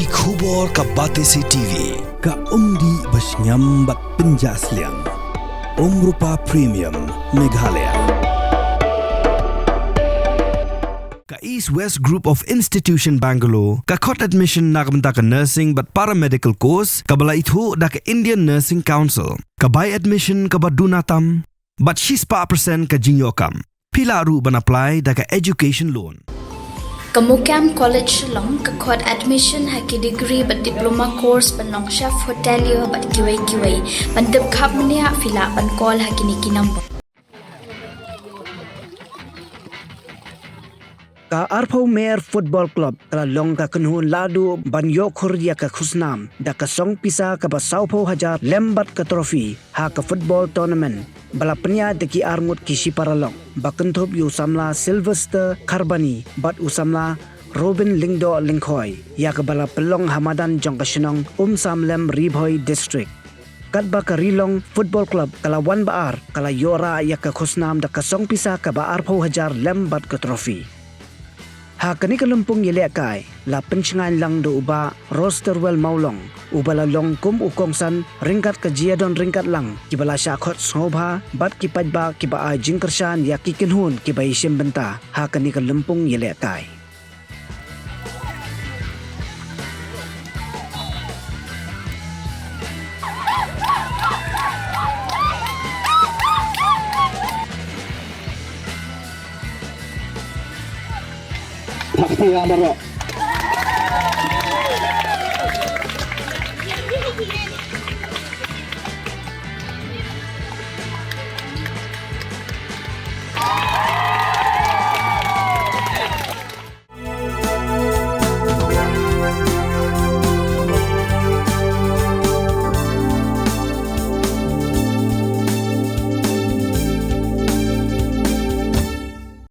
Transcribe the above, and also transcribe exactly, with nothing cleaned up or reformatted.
Ki khubor ka Batesi T V, ka umdih ba shngiam bad pynjah sliang. Umrupa Premium, Meghalaya. Ka East West Group of Institution Bangalore, ka khot admission na ka bynta ka nursing bad paramedical course, kaba la ithuh da ka Indian Nursing Council, ka bai admission kaba duna tam, bad shispah percent ka jingïoh kam. Phi lah ruh ban apply da ka education loan. Ka MOKAM College Shillong ka khot admission ha ki degree bad diploma course ban long chef hotelier bad kiwei kiwei. Ban tip khapmniah phi lah ban call ha kine ki number. Ka Arphew Mer Football Club ka la long ka kynhun lahduh ban ïoh khur ïa ka khusnam da ka song pisa kaba sawphew hajar lem bad ka trophy ha ka football tournament ba la pynïaid da ki arngut ki shiparalok, ba kynthup ïa u samla Sylvester Kharbani bad u samla Robin Lyngdoh Lyngkhoi, ïa kaba la pynlong ha madan jong ka shnong Umsamlem, Ri Bhoi District. Katba ka Ri Lwng Football Club ka la wan ba ar, ka la ïoh rah ïa ka khusnam da ka song pisa kaba arphew hajar lem bad ka trophy. Ha kane ka lympung ïalehkai la pynshngaiñ lang da u Bah Rosterwell Mawlong, uba la long kum u kongsan ryngkat ka jingïadon ryngkat lang kiba la shah khot sngewbha bad ki paidbah kiba ai jingkyrshan ïa ki kynhun kiba ïashim bynta ha kane ka lympung ïalehkai. Taxpayer baroh.